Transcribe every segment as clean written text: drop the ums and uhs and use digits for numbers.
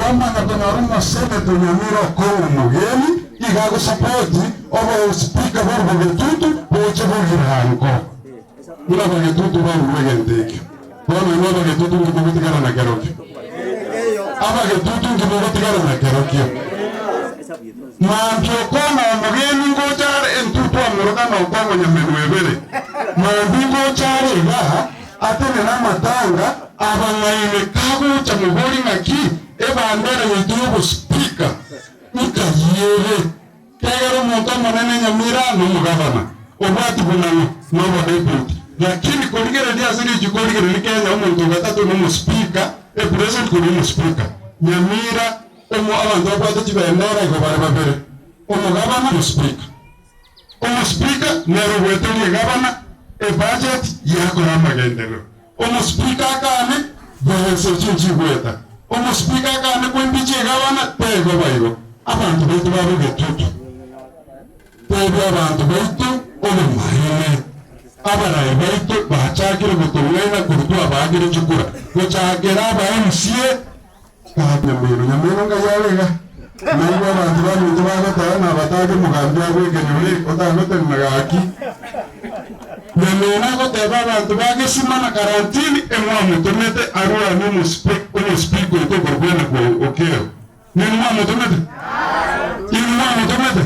Twamanya konyora omoseneta o Nyamira Okong'o Mogeni iga agosapoti obosipika bwa Bogetutu boche bogirango. Buna Bogetutu barurwe egento ekio. Bono inwe Abagetutu nki mogotigara na kerokio? Abagetutu nki mogotigara na kerokio? Mambia Okong'o Omogeni ngocha are intwe twamoroka na Okong'o nyamenwa ebere. Mambia ngocha are igaa atenene amatanga abang'aine kagocha mobori ng'aki ebandera yaito y'obospeaker nkayiere. Kiagera omonto omonene nyamira nomogabana, obwati buna ng'o nobodeputy. Lakini korigereria ase richiko origererie Kenya omonto ogatato nomospeaker, epresident korwa omospeaker. Nyamira omo abanto babwate chibendera igo bare babere, omogabana nomospeaker. Omospeaker nere ogwetoria egabana ebudget yakora amagenderero. Omospeaker akane besa echio nchigweta. Omospeaker akane kwembicha egabana tegoba igo. Abanto baito babe egetutu. Tebia abanto baito obomaene. Abarai baito bachakire gotong'aina korwa twabaakire chikura gochakera aba MCA Gaki nyamino, nyamino ngai are iga? Naigwe abanto baminto bagoteba nabatake omogambi abwo ekenyoro otagotenena gaki. Nyamino agoteba abanto ba Gesima na Karantini emwamotomete arwanie omosipika oito okorokwa Enakwa Okero. Ninwe mwamotomete? Inwe mwamotomete?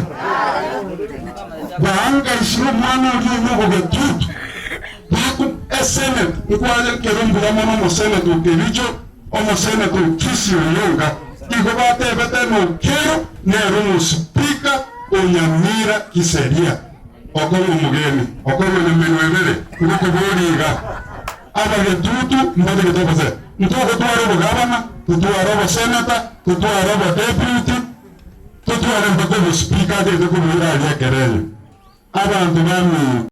Baangaisire omwana oria oino ogogetutu. Baku esenate nkwaye kero mbuya mono omosenate o Kericho Omoseneta o Kisii Oyonga igo batebete ng'a Okello nere omosipika o Nyamira Kiseria. Okong'a omogeni, okong'a nemenwa ebere, ngokoboria iga, Abagetutu mbatagete obosee? Ntogotwara obogabana, totware oboseneta, totware obodeputy, totware mpaka obosipika atagete koboira aria ekerenyo. Abanto baminto.